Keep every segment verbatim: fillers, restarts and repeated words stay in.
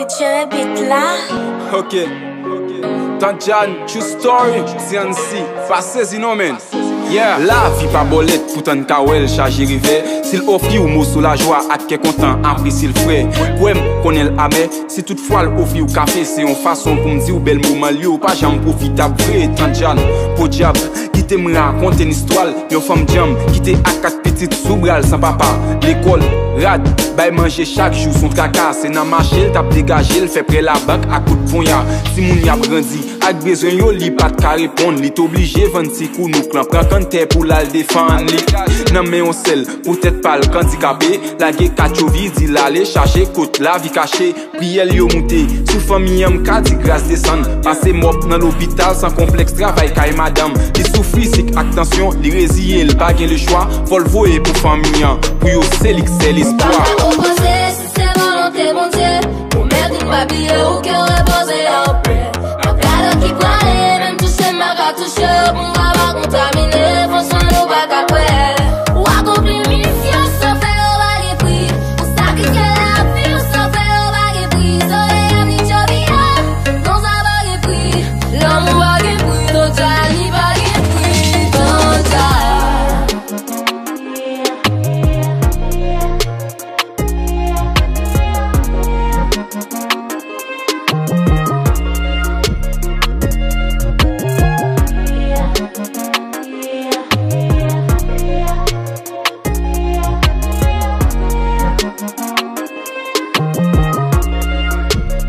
Jere bit la. Ok. Tandjan, true story, C N C, pa sezi non, man. Yeah. Lavi pa bòlèt, poutan n ka wè l chaje revè. Si l ofri w moso lajwa ak kè kontan, apresye l frè. Kwè m, konnen l amè. Si toutfwa l ofri w kafe, se yon fason pou m di w bèl moman l yo pa janm pwofitab vre. Tandjan, podyab, kite m rakonte n istwa l. Yon fanm djanm ki te ak kat pitit sou bra l san papa. Lekòl, rad, bay manje chak jou s on traka. Se nan mache l t ap degaje l, fè prè labank ak kout ponya. Timoun y ap grandi ak bezwen yo, li pa t ka reponn. Li t oblije vann ti kounouk lan, pran kann tè pou l al defann li. Nan men yon sèl, poutèt pa l k andikape, lage katchovi, di l ale chache kot lavi kache. Priyè l yo moute sou fanmi an, m ka di gras desann. Pase mòp nan lopital san konplèks, travay kay madanm. Li soufri sik ak tansyon, li reziye l, pa gen lechwa. Fò l voye pou fanmi an, pou yo se li k sèl espwa. Ou panse si se volonte Bondye, ou mèt ou pa bliye ou ke repoze anpè. Anpè lòt ki prale, menm touche m pa ka touche w, pou m pa kontamine, fò sou nou pa ka kwè. Ou akonpli misyon san fè yo pa gen pri. Ou sakrifye lavi w san fè yo pa gen pri. Solèy ap ni tchovi a, non sa pa gen pri. Lanmou pa gen pri, Tandjan li pa gen pri, Tandjan.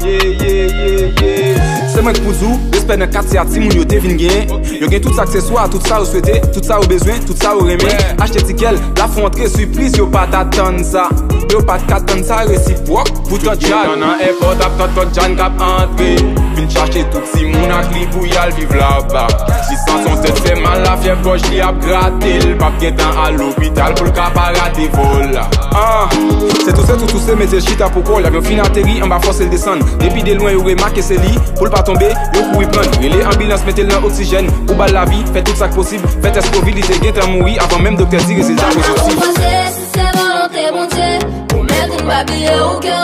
Yeah, yeah, yeah, yeah. Se mwen k pou di w, respè nan katye a timoun yo te vin genyen. Yo gen tout akseswa, tout sa yo swete, tout sa yo bezwen, tout sa yo renmen. Achte tikè l, la fè w antre sipriz, yo pa t atann sa. Yo pa t ka tann sa, resipwòk pou Tandjan. Nan èpòt ap tann Tandjan k ap antre. Vin chache tout timoun ak li pou y al viv laba. Distans on tèt fè mal, lafyèv gòj li ap grate l. P ap gentan al lopital pou l ka pa rate vòl la. Ah, se touse, tou touse, mete l chita pou kò l. Avyon fin ateri, anba fòse l desann. Depi de lwen, yo remake se li. Pou l pa tonbe, yo kouri pran l. Rele anbilans, mete l nan oksijèn. Pou ba l lavi, fè tout sa k posib. Fè tès kovid, li te gentan mouri avan menm doktè di rezilta pozitif. Se volonte Bondye, ou mèt ou pa bliye ou ke